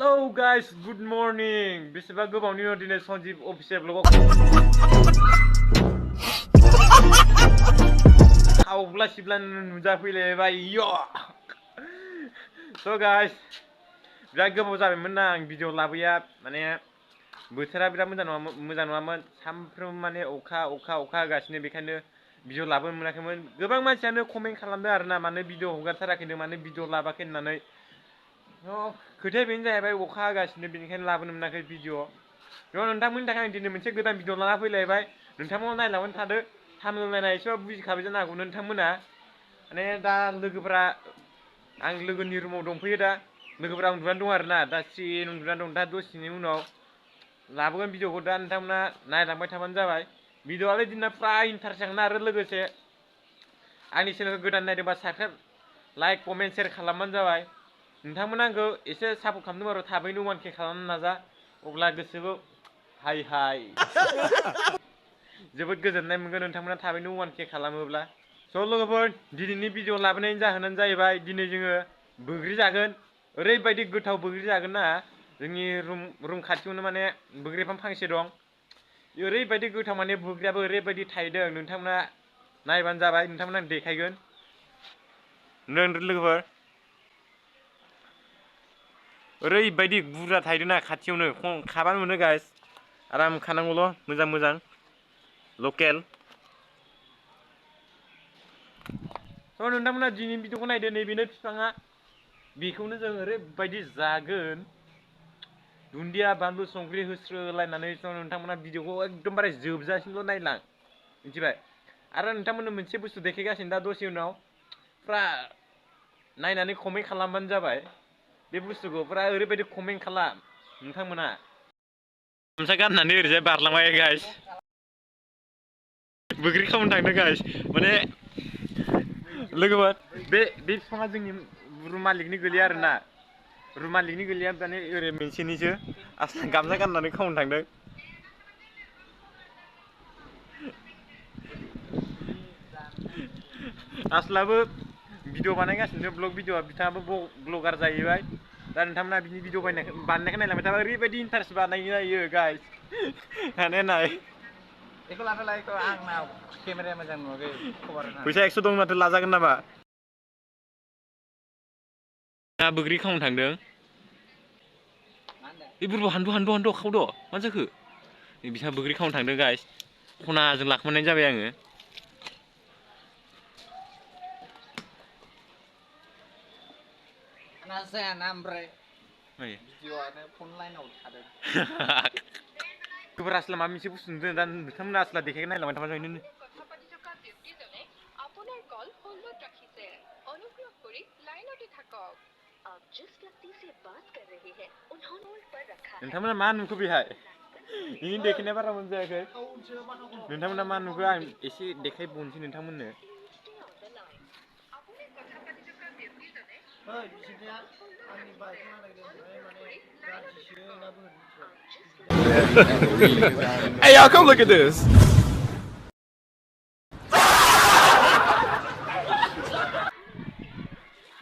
Hello guys, good morning. बेसेबा गोबावनि उनाव दिनै सन्जीब अफिसियेल ब्लगाव खावब्ला सिब्ला नुजाफैलायबाय यो। So guys, बिराद गोबाव जाबायमोन ना आं भिडिअ लाबोया माने बोथोरा बिराद मोजां नङामोन सामफ्रोम माने अखा होगासिनो बेखायनो भिडिअ लाबोनो मोनाखैमोन। गोबां मानसियानो कमेन्ट खालामदों आरोना मानो भिडिअ हगारथाराखैनो मानो भिडिअ लाबाखै होननानै। खोथाया बेनो जाहैबाय अखा हागासिनो बेनिखायनो लाबोनो मोनाखै भिडिअ। नोंथांमोननि थाखाय आं दिनै मोनसे गोदान भिडिअ लाना फैलायबाय। नोंथांमोना नायलांबाय थादो। थाम्बनेल नायना एसेबाबो बुजिखाबाय जानो हागौ नोंथांमोना। माने दा लोगोफोरा आं लोगोनि रुमाव दंफैयो दा। लोगोफोरा उन्दुनानै दं आरोना दा सिरियैनो उन्दुनानै दं। दा दसेनि उनाव लाबोगोन भिडिअखौ दा नोंथांमोना नायलांबाय थाबानो जाबाय। भिडिअआलाय दिना फ्राय इन्टारेस्टिं आरो लोगोसे आंनि चेनेलखौ गोदान नायदोंबा साबस्क्राइब लाइक कमेन्ट शेयार खालामबानो जाबाय। नोंथांमोना आंखौ एसे सापर्ट खालामदों आरो थाबैनो 1K खालामनो नाजा अब्ला गोसोखौ हाय जोबोद गोजोननाय मोनगोन नोंथांमोना थाबैनो 1K खालामोब्ला। स' लोगोफोर दिनैनि भिडिअ लाबोनायनि जाहोनानो जाहैबाय दिनै जोङो बैग्रि जागोन। ओरैबायदि गोथाव बैग्रि जागोन ना जोंनि रुम खाथियावनो माने बैग्रि बिफां फांसे दं। ओरैबायदि गोथाव माने बैग्रियाबो ओरैबायदि थायदों नोंथांमोना नायबानो जाबाय नोंथांमोना आं देखायगोन। लोगोफोर ओरैबायदि बुरजा थायदोंना खाथियावनो खाबानो मोनो गाइस। आराम खानांगौल' मोजां लकेल। स' नोंथांमोना दिनैनि भिडिअखौ नायदो नैबेनो बिफाङा बेखौनो जों ओरैबायदि जागोन। दुन्दिया बानलु संख्रि होस्रोलायनानै नोंथांमोना भिडिअखौ एकदमबारे जोबजासिमल' नायलां मिथिबाय। आरो नोंथांमोननो मोनसे बुस्थु देखायगासिनो दा दसे उनाव फुरा नायनानै कमेन्ट खालामबानो जाबाय। बे बुस्थुखौ फुरा ओरैबायदि कमेन्ट खालाम नोंथांमोना। गामसा गाननानै ओरैजाय बारलांबाय गाइस। बैग्रि खावनो थांदों गाइस माने लोगोफोर बे बिफाङा जोंनि रुम मालिकनि गोलैया आरोना। रुम मालिकनि गोलैया माने ओरै मोनसेनिसो गामसा गाननानै खावनो थांदों। आसलाबो भिडिअ बानायगासिनो ब्लग भिडिअ बिथाङाबो ब्लगार जाहैबाय। दा नोंथांमोना बिनि भिडिअ बानायनायखौ नायलांबाय थाबा ओरैबायदि इन्टारेस्ट बानायो गाइस। हानाय नाय बेखौ लादो लायखौ आंनाव केमेराया मोजां नुवाखै खबर होना। फैसा 100 दं माथो लाजागोन नामा? दा बैग्रि खावनो थांदों। बे बुरबु हानदु खावद' मा जाखो? बिसा बैग्रि खावनो थांदों गाइस। खनाजों लाखुमानाय जाबाय आङो। जायाना ओमफ्राय भिडिअआनो फन लाइनाव थादों। गुबुन आसला माबा मोनसे बुस्थु नुदों दा नोंथांमोना आसला देखायखौ नायलांबाय थाबा जाबाय। नोंथांमोना मा नुखो बेहाय? बिनि देखायनाया बारा मोजां जायाखै। नोंथांमोना मा नुखो आं एसे देखायबावनोसै नोंथांमोननो। Hey y'all, come look at this.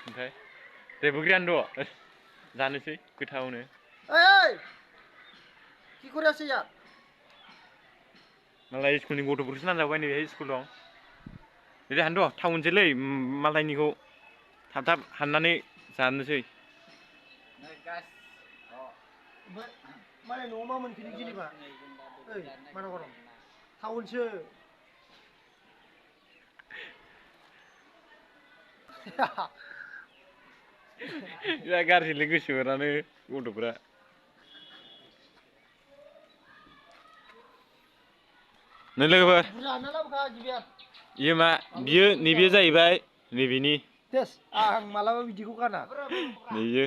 ओमफ्राय दे बैग्रियानो द' जानोसै गोथावनो। ओइ কি করে আছে यार? मालाय स्कुलनि गथ'फोरसो नांजाबाय नैबेहाय स्कुल दं। दे हानद' टाउनसोलै मालायनिखौ थाब हाननानै जानोसै। मालाय न'आव मा मोनफैदों जेनेबा? ओइ माना गरम टाउनसो। बिराद गाज्रिलै गोसोफोरानो गथ'फ्रा। नै लोगोफोर इयो मा बियो नैबे जाहैबाय नैबेनि। आं मालाबा बिदिखौ गाना। नैयो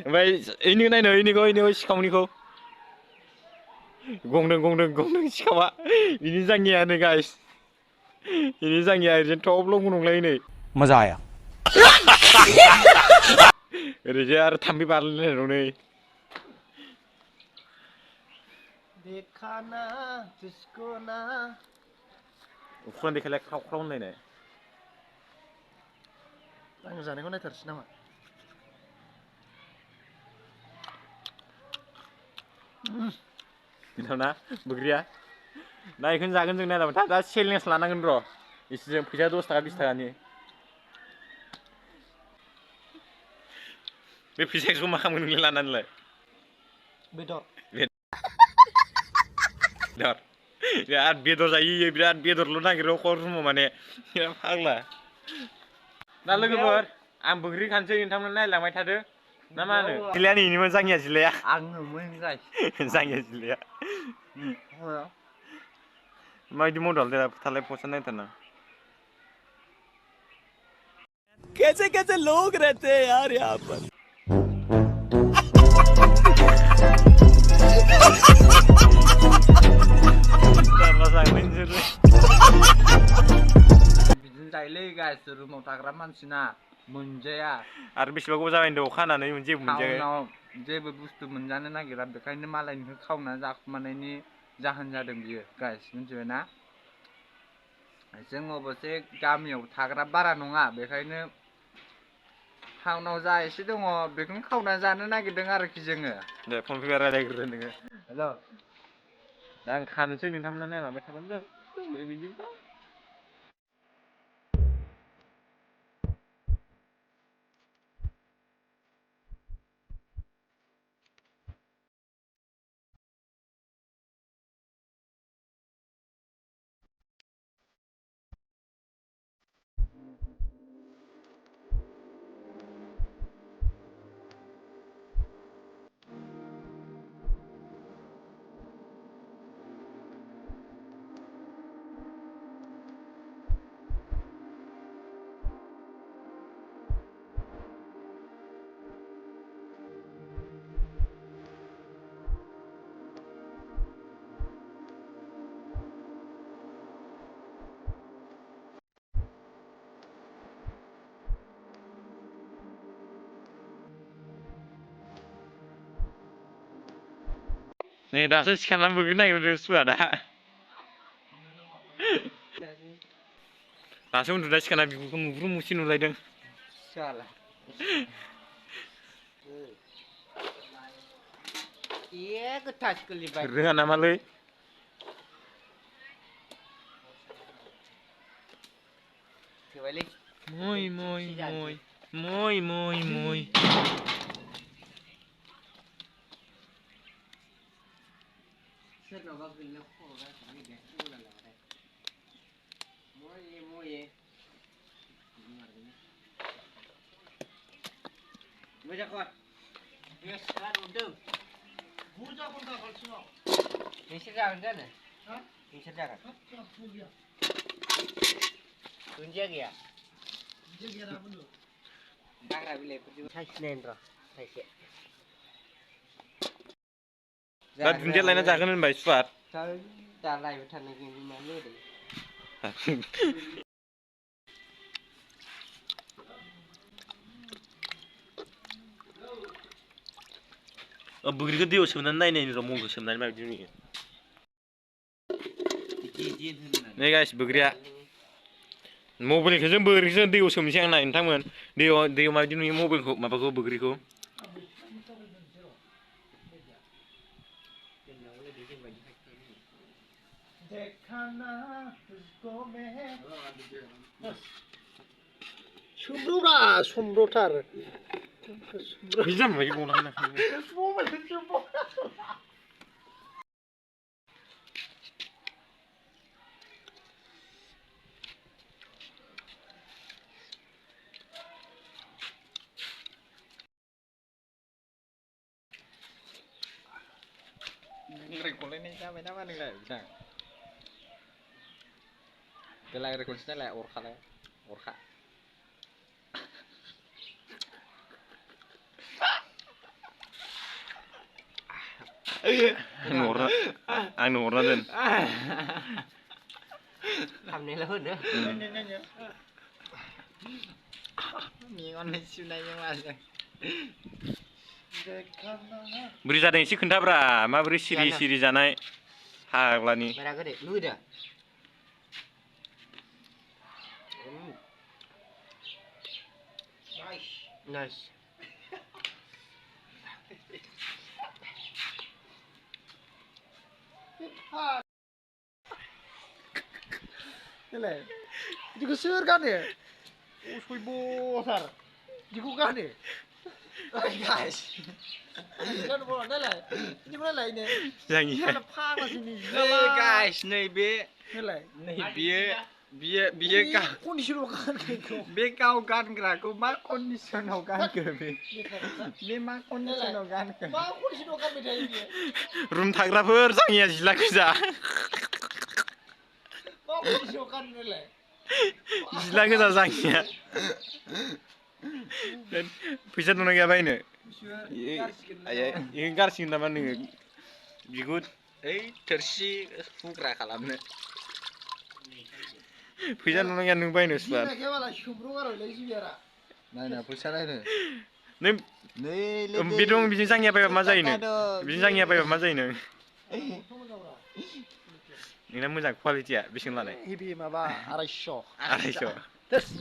ओमफ्राय इनिखौ नायनो इनिखौ सिखावनिखौ। गंदों सिखावा बिनि जाङियानो गाइस। बिनि जाङिया ओरैजाय थब्ल' गंलायो नै। मजा आया। ओरैजाय आरो थाम्फै बारलायलायनाय दं नै। देखाना जिसको ना उफुरान देखायलाय ख्राव ख्राव होनलायनाय। आं जानायखौ नायथारसै नामा? बिनावना बोग्रिया दा बेखौनो जागोन जों नायलाबाय दा चेलेन्ज लानांगोन र' इसोरजों फैसा 10 थाखा 20 थाखानि बे फैसाखौ मा खालामगोन नोंलाय लानानैलाय बेदर बिराद बेदर जायो बिराद बेदरल' नागिरो खर रुमाव माने फाग्ला दा लोगोफोर आं बोग्रि खानोसै नोंथांमोन नायलांबाय थादो ना मा होनो जिलाया नैनिमोन जाङिया जिलाया आंनो मोनजाय जाङिया जिलाया माबायदि मडेल दे थालाय पस्ट नायथारना कैसे कैसे लोग रहते हैं यार यहाँ पर बिदिनो जायोलै गाइस रुमाव थाग्रा मानसिना मोनजाया आरो बेसेबा गोबाव जाबाय होनदों अखा हानानै जेबो मोनजायाखै टाउनाव जेबो बुस्थु मोनजानो नागिरा बेखायनो मालायनिखौ खावनानै जाखुमानायनि जाहोन जादों बियो गाइस मिथिबायना जों अबसे गामियाव थाग्रा बारा नङा बेखायनो टाउनाव जा एसे दङ बेखौनो खावनानै जानो नागिरदों आरोखि जोङो दे फन फैबा रायलायग्रो नोङो हेल' दा आं खानोसै नोंथांमोना नायलांबाय थाबानो जाबाय बिदि नै दासो सिखारनानै बोग्रि नागिरदों सुआ दा दासो उन्दुना सिखारना बिबुखौ मुग्रु मुसि नुलायदों रोङा नामालै मय मय मय मय मय मय नोंसोर जागोन जानो नोंसोर जागोन दुन्दिया गैया हाग्रा बिलाइफोरजों साखिनायनो र' थाइसे दा दुन्दिया लायना जागोन होनबाय सुवाद दा लायबाय थानो गैया मानो ओरै बोग्रिखौ दैयाव सोमनानै नायनायनि र' मगखौ सोमनानै माबायदि नुयो नै गाइस बोग्रिया मबाइलखौ जों बोग्रिखौ दैयाव सोमनोसै आं नाय नोंथांमोन दैयाव माबायदि नुयो मबाइलखौ माबाखौ बोग्रिखौ सोमब्र'ब्रा सोमब्र'थार बिदि जाबाय गनांगोन रायख'लायनाय जाबाय नामा नोंलाय बिथां देलाय रायख'नोसै नालाय अरखालाय अरखा आंनो हरना दोन हामनायला होनो मेगन सुनायजों माजों बोरै जादों एसे खोन्थाब्रा माबोरै सिरि सिरि जानाय फाग्लानि बारा गोदै लुगैदों nice Nilai. Jika sur kan ya? Oh, sui bosar. Jika kan ya? Guys. Kan boleh nilai. Ini boleh lah ini. Jangan. Mana pang lah sini. guys nैबे Nilai. बियो Kondisi lo kan gitu. बे गाव गानग्राखौ मा कन्डिसनाव गानखो बे मा कन्डिसनाव गानखो मा kondisi lo kan beda ini. Room थाग्राफोर जाङिया जिला गोजा मा kondisi lo kan nilai. जिला गोजा जाङिया फैसा दंना गैया बायनो इखौ गारसिगोन नामा नोङो बिगुर ओइ थोरसि हुग्रा खालामनो फैसा दंना गैया नों बायनो सुला Gila kayak malah syukur karo lagi sih biara. नायना फैसा नायनो नों नै बे दं बिजों जाङिया बायबा मा जायो नों बिजों जाङिया बायबा मा जायो नों नोंना मोजां कुवालिटिया बेसेबां लानाय Hibi maba 250. 250